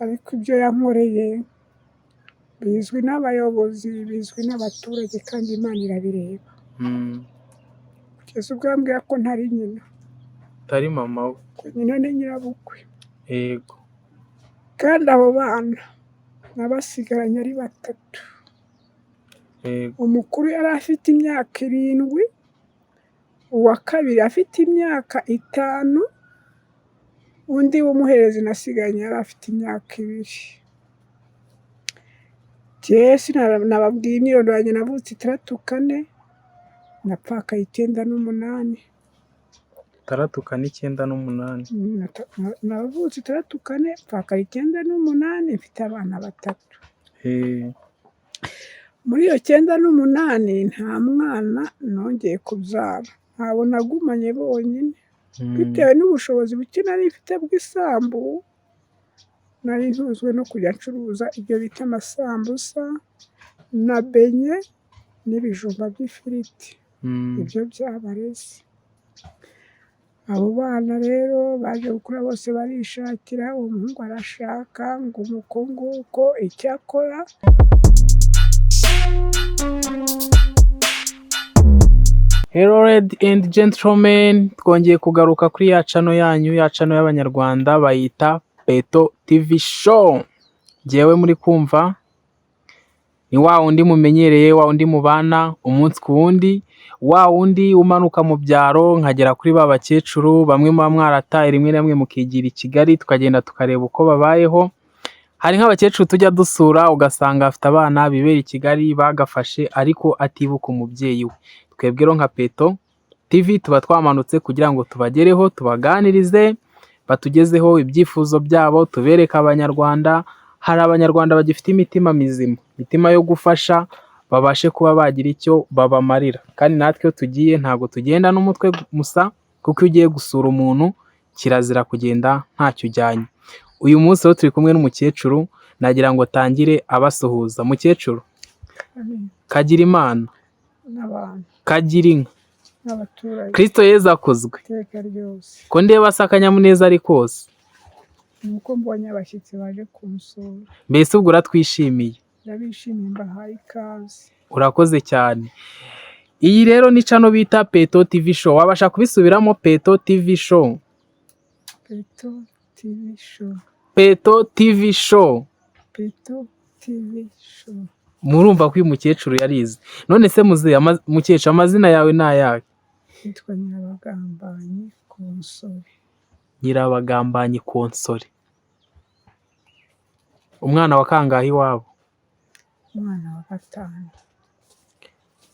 Ariko ibyo yankoreye bizwi n'abayobozi, bizwi n'abaturage, kandi Imana irabireba. Kugeza ubwo yambwira ko ntari nyina. Utari mama we. Ko nyina ni nyirabukwe. Yego. Kandi abo bana nabasigaranye ari batatu. Yego. Umukuru yari afite imyaka 7, uwa kabiri afite imyaka 5, undi w'umuherezi nasigaranye yari afite imyaka 2. Njyewe nababwiye imyirondoro yanjye, navutse 64, napfakaye 98. 64 98. Navutse 64, mpfakaye 98, mfite abana 3. Muri iyo 98 nta mwana nongeye kubyara, ntabwo nagumanye bonyine. Bitewe n'ubushobozi buke nari mfite bw'isambu, nari ntunzwe no kujya ncuruza ibyo bita amasambusa na benye n'ibijumba by'ifiriti, ibyo byabareze. Abo bana rero baje gukura bose barishakira, uwo muhungu arashaka ngo umukunguko icyo akora. Hello ladies and gentlemen, twongeye kugaruka kuri ya channel yanyu, ya channel y'Abanyarwanda bayita Peto TV Show. Njyewe muri kumva ni wa wundi mumenyereye, wa wundi mubana umunsi ku wundi, wa wundi umanuka mu byaro nkagera kuri ba bakecuru bamwe muba mwarataye rimwe na rimwe mukigira i Kigali, tukagenda tukareba uko babayeho. Hari nk'abakecuru tujya dusura ugasanga afite abana bibera i Kigali bagafashe ariko atibuka umubyeyi we. Twebwe rero nka Peto TV tuba twamanutse kugira ngo tubagereho, tubaganirize, batugezeho ibyifuzo byabo, tubereke Abanyarwanda. Hari Abanyarwanda bagifite imitima mizima, imitima yo gufasha, babashe kuba bagira icyo babamarira. Kandi natwe iyo tugiye ntabwo tugenda n'umutwe musa, kuko iyo ugiye gusura umuntu kirazira kugenda ntacyo ujyanye. Uyu munsi rero turi kumwe n'umukecuru, nagira ngo atangire abasuhuza. Mukecuru, kagira Imana, n'abantu, kagira inka, n'abaturage. Kristo Yezu akuzwe. Iteka ryose. Ko ndeba asa akanyamuneza ari kose. Nuko mbonye abashyitsi baje kunsura. Mbese ubwo uratwishimiye? Ndabishimiye, mbahaye ikaze. Urakoze cyane. Iyi rero ni channel bita Peto TV Show. Wabasha kubisubiramo? Peto TV Show. Peto TV Show. Peto TV Show. Peto TV Show. Murumva ko uyu mukecuru yarize. None se muzehe, mukecuru, amazina yawe ni ayahe? Nitwa Nyirabagambanyi Konsore. Nyirabagambanyi Konsore. Umwana wa kangahe iwabo? Umwana wa 5.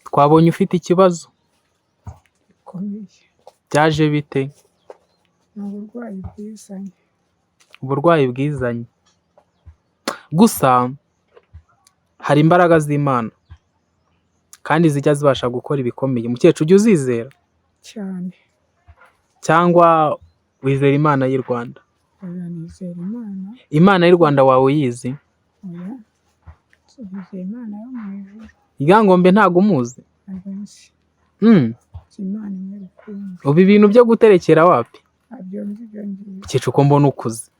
Twabonye ufite ikibazo gikomeye. Byaje bite? Ni uburwayi bwizanye. Uburwayi bwizanye. Gusa hari imbaraga z'Imana kandi zijya zibasha gukora ibikomeye. Mukecuru, ujya uzizera? Cyane. Cyangwa wizera Imana y'u Rwanda? Oya, nizera Imana. Imana y'u Rwanda wawe uyizi? Oya, nizera Imana yo mu ijuru. Ryangombe ntago umuzi? Ntabwo nzi. Nzi Imana imwe rukumbi. Ubu ibintu byo guterekera wapi? Ntabyo nzi ibyo ngibyo. Mukecuru, ko mbona ukuze,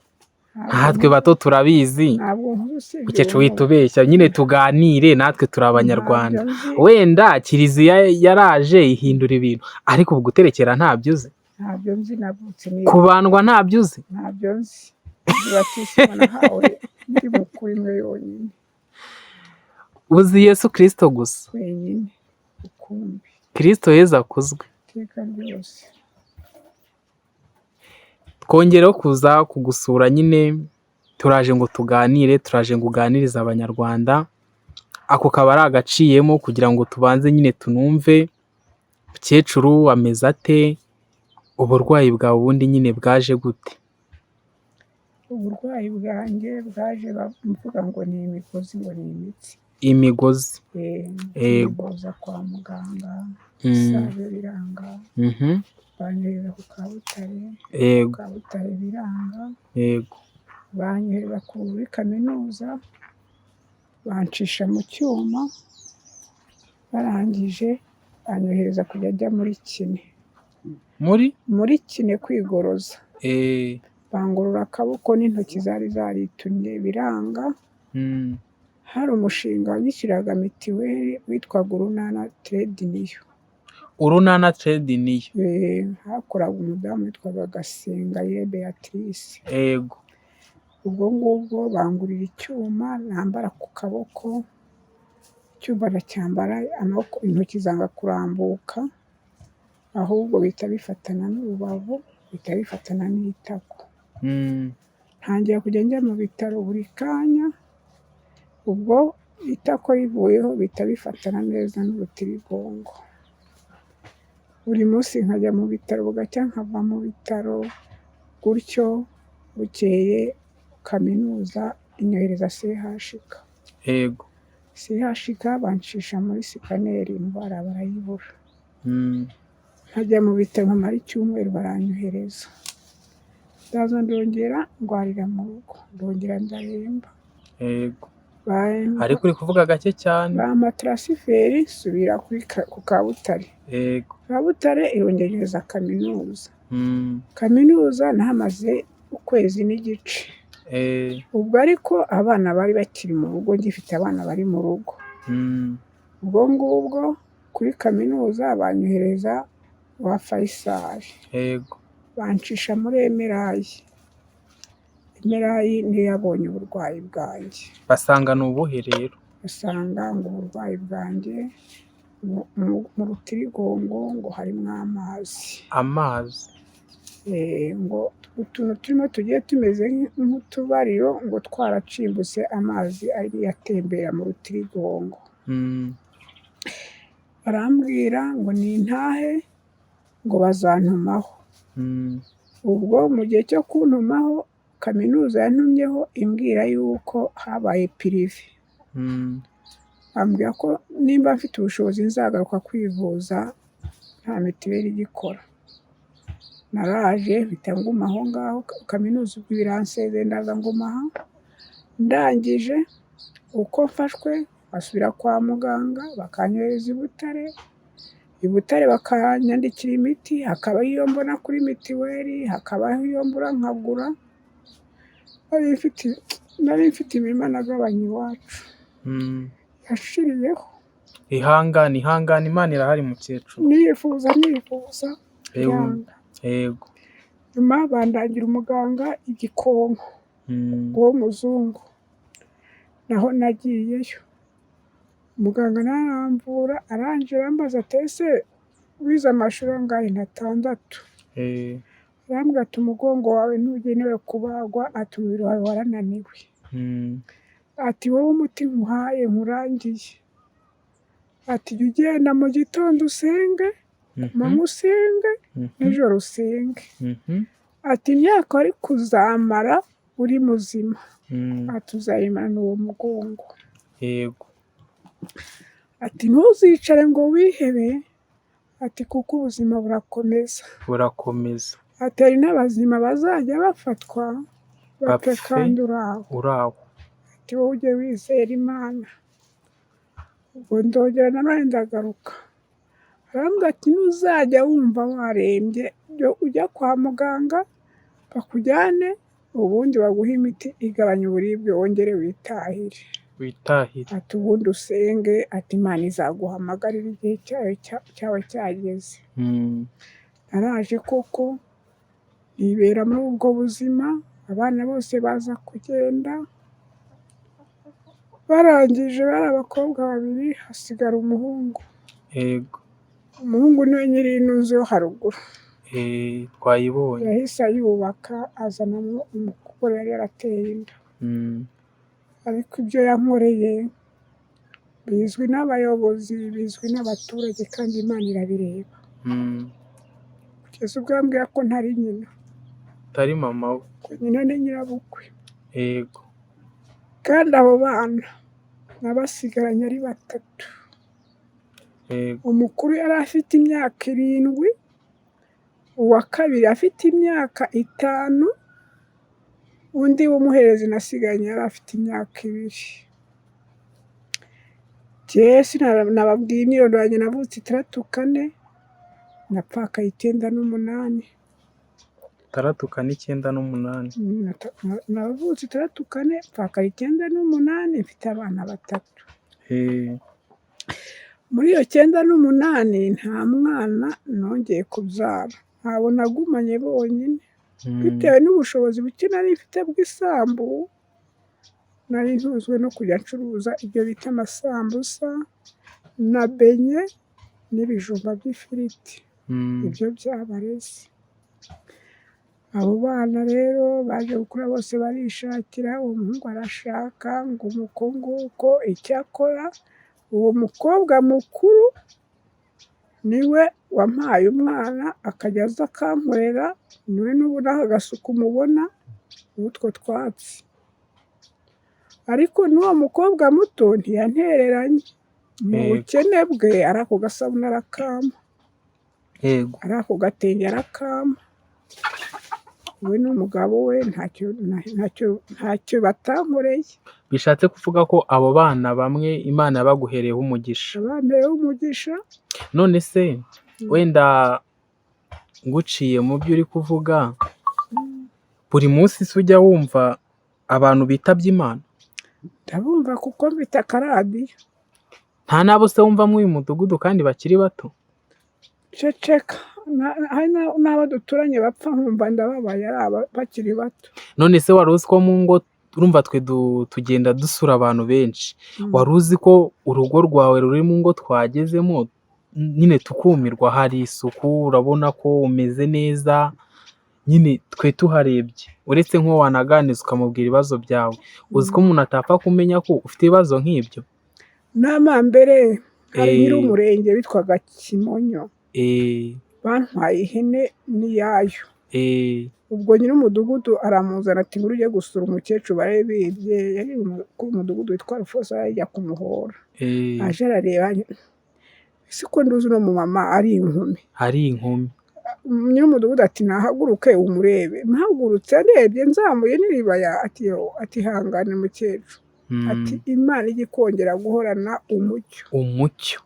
natwe bato turabizi. Ntabwo nkuze usibye. Mukecuru, wita ubeshya nyine, tuganire, natwe turi Abanyarwanda. Wenda kiliziya yaraje ihindura ibintu, ariko ubu guterekera ntabyo uzi? Ntabyo nzi, navutse ni Kubandwa ntabyo uzi? Ntabyo nzi. Batisimu nahawe ndi mukuru imwe yonyine. Uzi Yesu Kristo gusa? Wenyine rukumbi. Kristo Yezu akuzwe. Iteka ryose. Twongereho kuza kugusura nyine, turaje ngo tuganire, turaje ngo uganirize Abanyarwanda. Ako kaba ari agaciyemo kugira ngo tubanze nyine tunumve mukecuru ameze ate, uburwayi bwawe ubundi nyine bwaje gute? Uburwayi bwanjye bwaje mvuga ngo ni imigozi, ngo ni imitsi. Imigozi. Kwivuza kwa muganga Save biranga, banyohereza ku Kabutare, Kabutare biranga, banyohereza kuri kaminuza, bancisha mu cyuma, barangije banyohereza kujya njya muri kine. Muri? Muri kine kwigoroza. Bangorora akaboko n'intoki zari zaritumye biranga. Hari umushinga wanyishyuriraga mitiweli witwaga Urunana Trade Union. Urunana Trade Union. Hakoraga umudamu witwaga Gasengayire Beatrice. Yego. Ubwo ngubwo bangurira icyuma nambara ku kaboko, icyuma ndacyambara amaboko intoki zanga kurambuka, ahubwo bihita bifatana n'urubavu, bihita bifatana n'itako. Ntangira kujya njya mu bitaro buri kanya, ubwo itako rivuyeho bihita bifatana neza n'urutirigongo. Buri munsi nkajya mu bitaro bugacya nkava mu bitaro, gutyo bukeye kaminuza inyohereza CHUK. Yego. CHUK bancisha muri scanner indwara barayibura. Nkajya mu bitaro nkamara icyumweru baranyohereza. Ndaza ndongera ndwarira mu rugo, ndongera ndaremba. Yego. Ariko uri kuvuga gake cyane. Bampa transfert nsubira ku Kabutare. Yego. Kabutare irongera inyohereza kaminuza. Kaminuza nahamaze ukwezi n'igice. Ubwo ariko abana bari bakiri mu rugo, ngifite abana bari mu rugo. Ubwo ngubwo kuri kaminuza banyohereza kwa Faisal. Yego. Bancisha muri MRI. MRI niyo yabonye uburwayi bwanjye. Basanga ni ubuhe rero? Basanga ngo uburwayi bwanjye mu rutirigongo ngo harimo amazi. Amazi. Ngo utuntu turimo tugiye tumeze nk'utubariro ngo twaracimbutse amazi ariyo atembera mu rutirigongo. Barambwira ngo nintahe ngo bazantumaho. Ubwo mu gihe cyo kuntumaho kaminuza yantumyeho imbwira yuko habaye privé. Bambwira ko nimba mfite ubushobozi nzagaruka kwivuza nta mituweli igikora. Naraje mpita nguma aho ngaho, kaminuza ubwo iransezeye ndaza nguma aha, ndangije uko mfashwe basubira kwa muganga bakanyohereza i Butare, i Butare bakanyandikira imiti, hakabaho iyo mbona kuri mituweli, hakabaho iyo mbura nkagura, nari mfite imirima nagabanye iwacu, yashiriyeho. Ihangane, ihangane, Imana irahari mukecuru. Nivuza nivuza biranga. Yego. Nyuma bandangira umuganga i Gikonko w'umuzungu, naho nagiyeyo, muganga nawe aramvura arangije arambaza ati ese wize amashuri angahe? Nti atandatu. Arambwira ati umugongo wawe ntugenewe kubagwa, ati umubiri wawe warananiwe. Ati wowe umuti nkuhaye nkurangiye, ati jya ugenda mu gitondo usenge, ku manywa usenge, nijoro usenge. Ati imyaka wari kuzamara uri muzima, ati uzayimarana uwo mugongo. Yego. Ati ntuzicare ngo wihebe, ati kuko ubuzima burakomeza. Burakomeza. Ati hari n'abazima bazajya bafatwa bapfe kandi uri aho. Uri aho. Ati wowe ujye wizera Imana. Ubwo ndongera nanone ndagaruka, arambwira ati nuzajya wumva warembye jya ujya kwa muganga bakujyane, ubundi baguhe imiti igabanya uburibwe wongere witahire. Witahire. Ati ubundi usenge, ati Imana izaguhamagarira igihe cyayo cyawe cyageze. Naraje koko nibera muri ubwo buzima, abana bose baza kugenda, barangije bari abakobwa babiri hasigara umuhungu. Yego. Umuhungu niwe nyiri ino nzu yo haruguru. Twayibonye. Yahise ayubaka azanamo umugore yari yarateye inda. Ariko ibyo yankoreye bizwi n'abayobozi, bizwi n'abaturage kandi Imana irabireba. Kugeza ubwo yambwiye ko ntari nyina. Utari mama we. Ko nyina ni nyirabukwe. Yego. Kandi abo bana nabasigaranye ari batatu. Yego. Umukuru yari afite imyaka 7, uwa kabiri afite imyaka 5, undi w'umuherezi nasigaranye yari afite imyaka 2. Njyewe nababwiye imyirondoro yanjye, navutse 64, napfakaye 98. 64, 98. Navutse 64, mpfakara 98, mfite abana batatu. Muri iyo 98 nta mwana nongeye kubyara, ntabo nagumanye bonyine. Bitewe n'ubushobozi buke nari mfite bw'isambu, nari ntunzwe no kujya ncuruza ibyo bita amasambusa na benye n'ibijumba by'ifiriti, ibyo byabareze. Abo bana rero baje gukura bose barishakira, uwo muhungu arashaka ngo uko nguko. Icyakora uwo mukobwa mukuru niwe wampaye umwana, akajya aza akankorera, niwe n'ubu n'aka gasuku mubona n'utwo twatsi. Ariko n'uwo mukobwa muto ntiyantereranye, mu bukene bwe ari ako gasabune arakampa, ari ako gatenge arakampa. We n'umugabo we ntacyo batankoreye. Bishatse kuvuga ko abo bana bamwe Imana yabaguhereyeho umugisha. Bampereyeho umugisha. None se wenda nguciye mu byo uri kuvuga, buri munsi se ujya wumva abantu bitabye Imana? Ndabumva kuko mfite akaradiyo. Nta n'abo se wumva muri uyu mudugudu kandi bakiri bato? Ceceka, hari n'abo duturanye bapfa nkumva ndababaye, ari aba bakiri bato. None se wari uzi ko mu ngo, urumva twe tugenda dusura abantu benshi, wari uzi ko urugo rwawe ruri mu ngo twagezemo nyine tukumirwa? Hari isuku, urabona ko umeze neza, nyine twe tuharebye, uretse nk'uwo wanaganiriza ukamubwira ibibazo byawe, uzi ko umuntu atapfa kumenya ko ufite ibibazo nk'ibyo? N'amambere hari nyir'umurenge witwaga Kimonyo, bantwaye ihene n'iyayo. Ubwo nyir'umudugudu aramuzana ati: "Ngwino ujye gusura umukecuru bari bibye." Yari umukuru w'umudugudu witwa Rufosa, ajya kumuhora. Aje arareba, ese ko nduzi uno mumama ari inkumi? Ari inkumi. Nyir'umudugudu ati: "Nahaguruke umurebe." Mpagurutse ndebye nzamuye n'iribaya, ati: "Yo," ati: "hangane mukecuru," ati: "Imana ijye ikongera guhorana umucyo." Umucyo.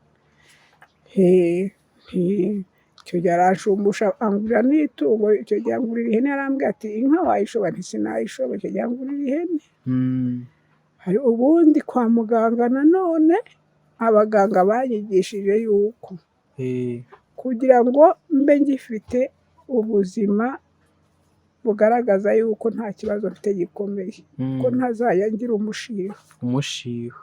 He he, icyo gihe aranshumbusha, angurira n'itungo. Icyo gihe angurira ihene, yarambwiye ati: "Inka wayishobora?" Nti: "Sinayishobora." Icyo gihe angurira ihene. Hari ubundi kwa muganga nanone abaganga banyigishije yuko kugira ngo mbe ngifite ubuzima bugaragaza yuko nta kibazo mfite gikomeye, ko ntazajya ngira umushiha. Umushiha.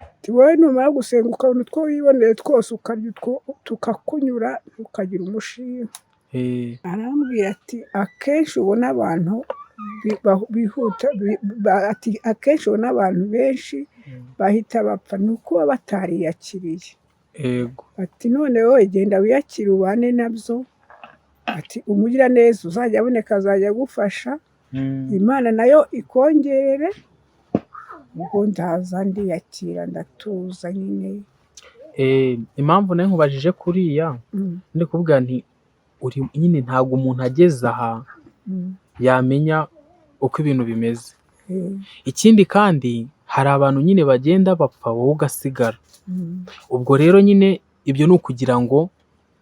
Ati: "Wowe numara gusenga ukabona utwo wiboneye twose, ukarya utwo tukakunyura, ntukagira umushiha." Arambwira ati: "Akenshi ubona abantu bihuta ati: akenshi ubona abantu benshi bahita bapfa ni uko baba batariyakiriye." Ati: "None wowe genda wiyakire, ubane nabyo," ati: "umugiraneza uzajya aboneka azajya agufasha, Imana nayo ikongerere." Ubwo ndaza ndiyakira, ndatuza nyine. Impamvu nayo nkubajije kuriya, ndi kuvuga nti uri nyine ntabwo umuntu ageze aha yamenya uko ibintu bimeze. Ikindi kandi hari abantu nyine bagenda bapfa, wowe ugasigara. Ubwo rero nyine ibyo ni ukugira ngo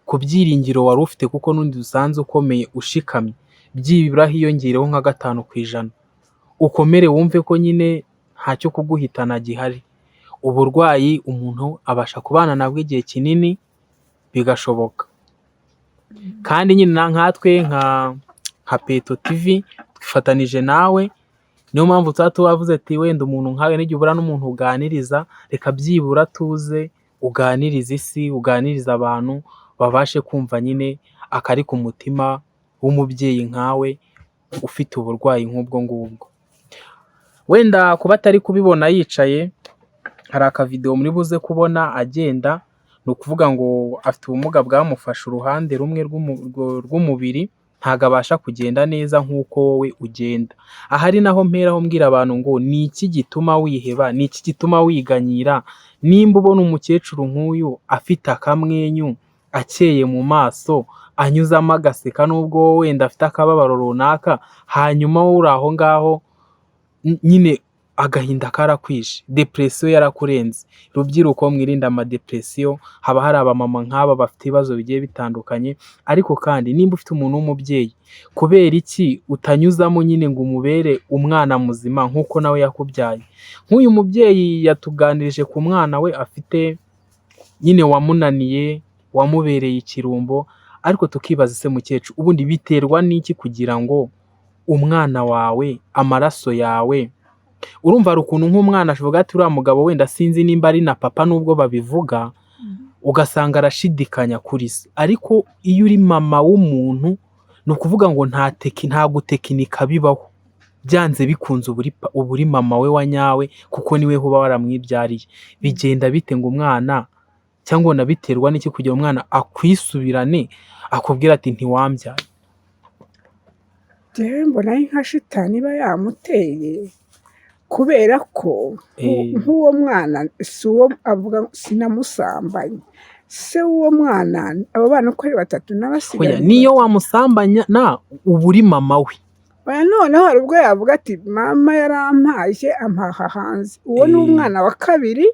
ku byiringiro wari ufite, kuko n'undi dusanze ukomeye ushikamye, byibura hiyongereho nka 5%, ukomere wumve ko nyine ntacyo kuguhitana gihari. Uburwayi umuntu abasha kubana nabwo igihe kinini bigashoboka. Kandi nyine nkatwe nka Peto TV twifatanije nawe, niyo mpamvu tuba tubavuze ati wenda umuntu nkawe n'igihe ubura n'umuntu uganiriza, reka byibura tuze uganirize isi, uganirize abantu babashe kumva nyine akari ku mutima w'umubyeyi nkawe ufite uburwayi nk'ubwo ngubwo. Wenda kuba atari kubibona yicaye, hari akavidewo muri buze kubona agenda, ni ukuvuga ngo afite ubumuga bwamufashe uruhande rumwe rw'umubiri, ntabwo abasha kugenda neza nk'uko wowe ugenda. Aha ari naho mperaho mbwira abantu ngo ni iki gituma wiheba, ni iki gituma wiganyira, nimba ubona umukecuru nk'uyu afite akamwenyu, akeye mu maso, anyuzamo agaseka nubwo wenda afite akababaro runaka, hanyuma wowe uri aho ngaho nyine Agahinda karakwishe, depression yarakurenze. Rubyiruko, mwirinde amadepression. Haba hari abamama nk'aba bafite ibibazo bigiye bitandukanye. Ariko kandi nimba ufite umuntu w'umubyeyi, kubera iki utanyuzamo nyine ngo umubere umwana muzima nk'uko nawe yakubyaye? Nk'uyu mubyeyi yatuganirije ku mwana we afite nyine wamunaniye, wamubereye ikirumbo. Ariko tukibaza, ese mukecuru, ubundi biterwa n'iki kugira ngo umwana wawe, amaraso yawe? Urumva hari ukuntu nk'umwana avuga ati: "Uriya mugabo wenda sinzi nimba ari na papa," nubwo babivuga, ugasanga arashidikanya kuri se. Ariko iyo uri mama w'umuntu, ni ukuvuga ngo nta gutekinika bibaho. Byanze bikunze uba uri mama we wa nyawe, kuko niwe uba waramwibyariye. Bigenda bite ngo umwana, cyangwa ubona biterwa n'iki kugira umwana akwisubirane, akubwira ati: "Ntiwambyaye"? Njyewe mbona ari nka shitani iba yamuteye, kubera ko nk'uwo mwana si uwo avuga, sinamusambanye. Se w'uwo mwana, abo bana uko ari batatu Oya, n'abasigaye niyo wamusambanya na uba uri mama we. Oya, noneho hari ubwo yavuga ati: "Mama yarampaye, ampaha hanze." Uwo ni umwana wa kabiri.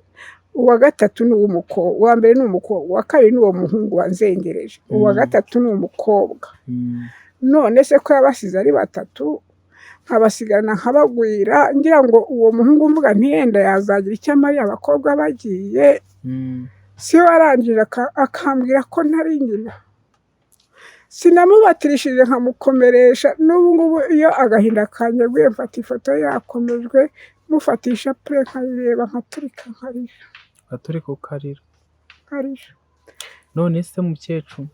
Uwa gatatu ni uw'umukobwa. Uwa mbere ni umukobwa, uwa kabiri ni uwo muhungu wanzengereje, uwa gatatu ni umukobwa. None se ko yabasize ari batatu, nkabasigarana nkabagwira, ngira ngo uwo muhungu mvuga ntiyenda yazagira icyo amariye abakobwa bagiye, si we warangije akambwira ko ntari nyina? Sinamubatirishije nkamukomeresha. N'ubu ngubu iyo agahinda kanyeguye, mfata ifoto ye yakomejwe, mufatisha pure, nkayireba, nkaturika nkarira. Ugaturika ukarira. Nkarira. None se mukecuru,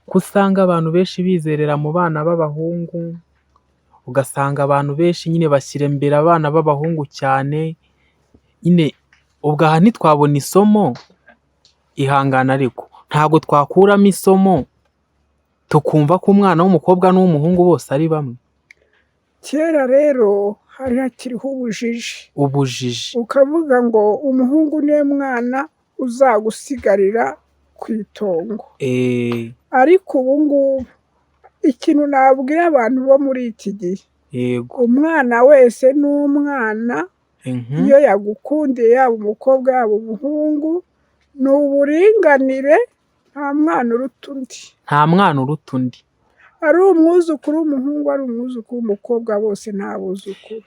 ko usanga abantu benshi bizerera mu bana b'abahungu, ugasanga abantu benshi nyine bashyira imbere abana b'abahungu cyane nyine, ubwo aha ntitwabona isomo? Ihangane, ariko ntabwo twakuramo isomo tukumva ko umwana w'umukobwa n'uw'umuhungu bose ari bamwe? Kera rero hari hakiriho ubujiji. Ubujiji. Ukavuga ngo umuhungu niwe mwana uzagusigarira ku itongo. Ariko ubu ngubu ikintu nabwira abantu bo muri iki gihe, umwana wese ni umwana. Iyo yagukundiye, yaba umukobwa yaba umuhungu, ni uburinganire, nta mwana uruta undi. Nta mwana uruta undi. Ari umwuzukuru w'umuhungu, ari umwuzukuru w'umukobwa, bose ni abuzukuru.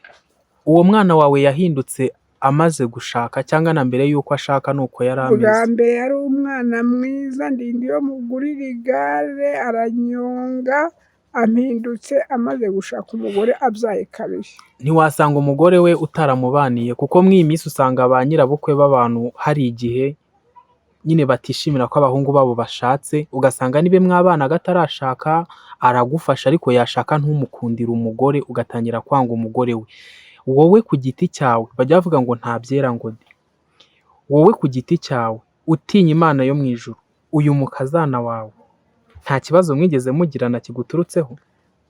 Uwo mwana wawe yahindutse amaze gushaka, cyangwa na mbere y'uko ashaka ni uko yari Bwa ameze? mbere yari umwana mwiza, ndinda iyo mugurira igare aranyonga. Ampindutse amaze gushaka umugore, abyaye kabiri. Ntiwasanga umugore we utaramubaniye? Kuko muri iyi minsi usanga ba nyirabukwe b'abantu hari igihe nyine batishimira ko abahungu babo bashatse, ugasanga niba mwabanaga atarashaka aragufasha, ariko yashaka ntumukundire umugore, ugatangira kwanga umugore we. Wowe ku giti cyawe, bajya bavuga ngo nta byera ngo de. Wowe ku giti cyawe, utinya Imana yo mu ijuru, uyu mukazana wawe nta kibazo mwigeze mugirana kiguturutseho?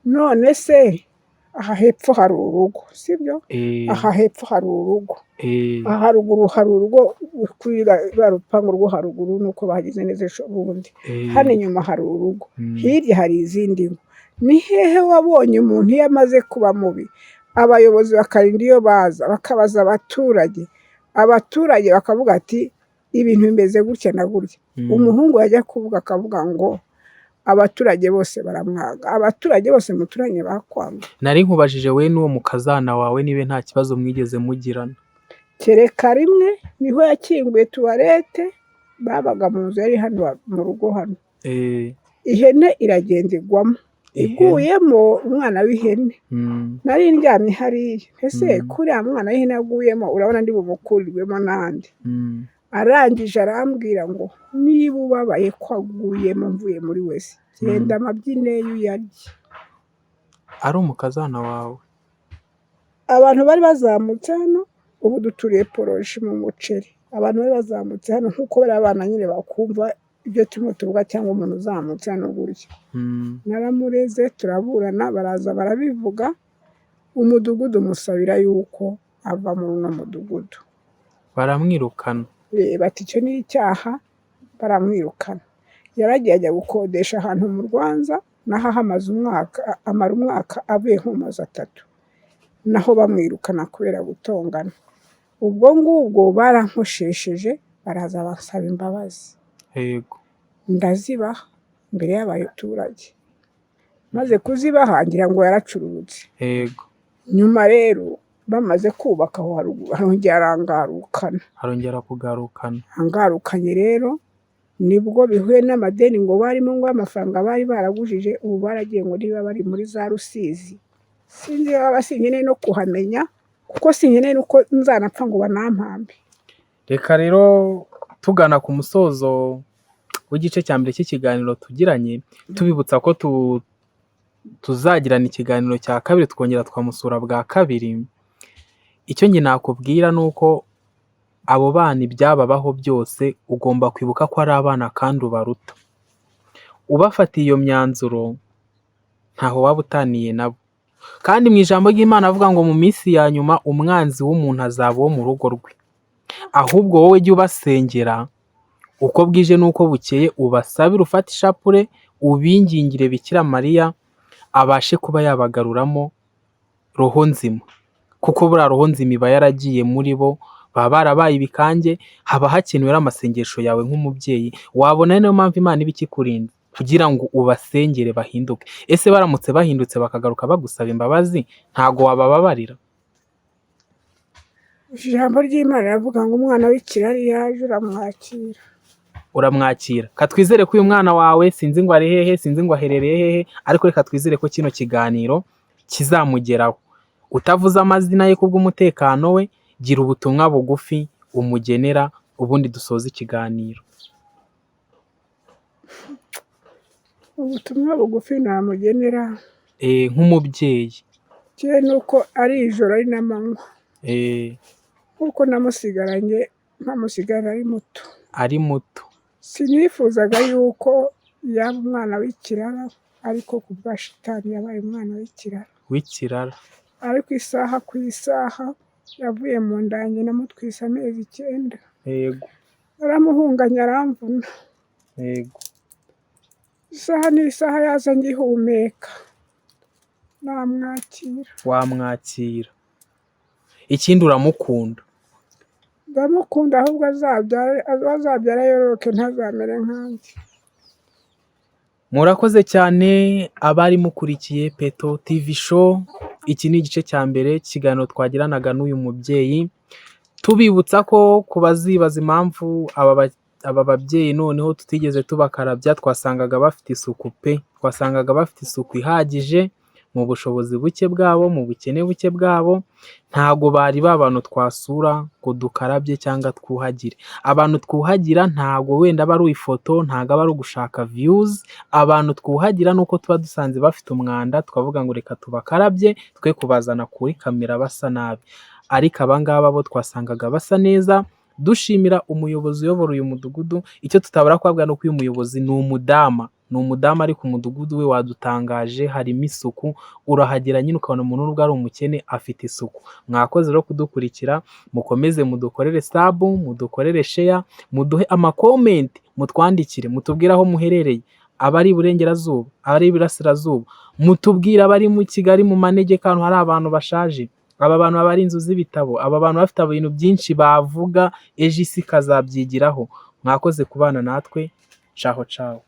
None se aha hepfo hari urugo, sibyo? Eh. Aha hepfo hari urugo, Eh. aha haruguru hari urugo kuri rwa rupangu rwo haruguru, nuko bahagize neza ejo bundi. Hano inyuma hari urugo, hirya hari izindi ngo. Ni hehe wabonye umuntu iyo amaze kuba mubi, abayobozi bakarinda iyo baza bakabaza abaturage, abaturage bakavuga ati: "Ibintu bimeze gutya na gutya"? Umuhungu yajya kuvuga akavuga ngo abaturage bose baramwanga. Abaturage bose muturanye bakwanga? Nari nkubajije we n'uwo mukazana wawe niba nta kibazo mwigeze mugirana. Kereka rimwe niho yakinguye toilette, babaga mu nzu yari hano mu rugo hano, ihene iragenda igwamo. Ihene. Iguyemo, umwana w'ihene. Nari ndyamye hariya, ese kuriya mwana w'ihene aguyemo, urabona ndi bumukurirwemo n'andi? Arangije arambwira ngo: "Niba ubabaye ko aguyemo mvuye muri WC, genda amabyi uyarye." Ari umukazana wawe? Abantu bari bazamutse hano, ubu duturiye poroje mu muceri, abantu bari bazamutse hano nk'uko bariya bana nyine bakumva ibyo turimo tuvuga, cyangwa umuntu uzamutse hano gutya. Naramureze, turaburana, baraza barabivuga, umudugudu musabira yuko ava muri uno mudugudu. Baramwirukana. Bati icyo ni icyaha, baramwirukana. Yaragiye ajya gukodesha ahantu mu Rwanza, naho ahamaze umwaka, amara umwaka avuye nko mu mazu 3. Naho bamwirukana kubera gutongana. Ubwo ngubwo barankoshesheje, baraza bansaba imbabazi. Ndazibaha imbere y'abaturage. Maze kuzibaha ngira ngo yaracururutse. Nyuma rero bamaze kubaka aho haruguru, arongera arangarukana. Arongera kugarukana. Angarukanye rero nibwo bihuye n'amadeni ngo barimo, ngo amafaranga bari baragujije, ubu baragiye ngo niba bari muri za Rusizi. Sinzi iyo baba, sinkeneye no kuhamenya, kuko sinkeneye nuko nzanapfa ngo banampambe. Reka rero tugana ku musozo w'igice cya mbere cy'ikiganiro tugiranye, tubibutsa ko tuzagirana ikiganiro cya kabiri, twongera tukamusura bwa kabiri. Icyo njye nakubwira ni uko abo bana ibyababaho byose ugomba kwibuka ko ari abana kandi ubaruta. Ubafatiye iyo myanzuro ntaho waba utaniye nabo. Kandi mu ijambo ry'Imana avuga ngo mu minsi ya nyuma umwanzi w'umuntu azaba uwo mu rugo rwe. Ahubwo wowe jya ubasengera uko bwije n'uko bukeye, ubasabire, ufate ishapure ubingingire Bikira Mariya abashe kuba yabagaruramo roho nzima, kuko buriya roho nzima iba yaragiye muri bo, baba barabaye ibikange. Haba hakenewe rero amasengesho yawe nk'umubyeyi. Wabona ari nayo mpamvu Imana iba ikikurinda kugira ngo ubasengere bahinduke. Ese baramutse bahindutse bakagaruka bagusaba imbabazi, ntago wabababarira? Ijambo ry'Imana riravuga ngo umwana w'ikirari yaje uramwakira. Uramwakira. Katwizere ko uyu mwana wawe, sinzi ngo ari hehe, sinzi ngo aherereye hehe, ariko reka twizere ko kino kiganiro kizamugeraho. Utavuze amazina ye kubw'umutekano we, gira ubutumwa bugufi umugenera, ubundi dusoze ikiganiro. Ubutumwa bugufi namugenera Nk'umubyeyi. Kimwe nuko ari ijoro ari n'amanywa. Nkuko namusigaranye, nkamusigarana ari muto. Ari muto. Sinifuzaga yuko yaba umwana w'ikirara, ariko ku bwa shitani yabaye umwana w'ikirara. W'ikirara. Ariko isaha ku isaha yavuye mu nda yanjye namutwise amezi 9. Naramuhunganye aramvuna. Isaha n'isaha yaza ngihumeka. Namwakira. Wamwakira. Ikindi uramukunda. Ndamukunda, ahubwo azabyara yororoke ntazamere nkanjye. Murakoze cyane abari mukurikiye Peto TV Show. Iki ni igice cya mbere cy'ikiganiro twagiranaga n'uyu mubyeyi. Tubibutsa ko ku bazibaza impamvu aba babyeyi noneho tutigeze tubakarabya, twasangaga bafite isuku pe, twasangaga bafite isuku ihagije mu bushobozi buke bwabo, mu bukene buke bwabo. Ntago bari ba bantu twasura ngo dukarabye cyangwa twuhagire. Abantu twuhagira ntago wenda aba ari ifoto, ntago aba ari ugushaka views. Abantu twuhagira nuko tuba dusanze bafite umwanda, tukavuga ngo reka tubakarabye twe kubazana kuri kamera basa nabi. Ariko aba ngaba bo twasangaga basa neza. Dushimira umuyobozi uyobora uyu mudugudu. Icyo tutabura kubabwira ni uko uyu muyobozi ni umudamu. Ni umudamu, ariko umudugudu we wadutangaje, harimo isuku. Urahagera nyine ukabona umuntu nubwo ari umukene afite isuku. Mwakoze rero kudukurikira, mukomeze mudukorere sub, mudukorere share, muduhe ama comment, mutwandikire, mutubwire aho muherereye, abari iburengerazuba, abari iburasirazuba, mutubwire abari mu Kigali mu manegeka ahantu hari abantu bashaje. Aba bantu baba ari inzu z'ibitabo, aba bantu bafite ibintu byinshi bavuga, ejo isi ikazabyigiraho. Mwakoze kubana natwe, caho caho.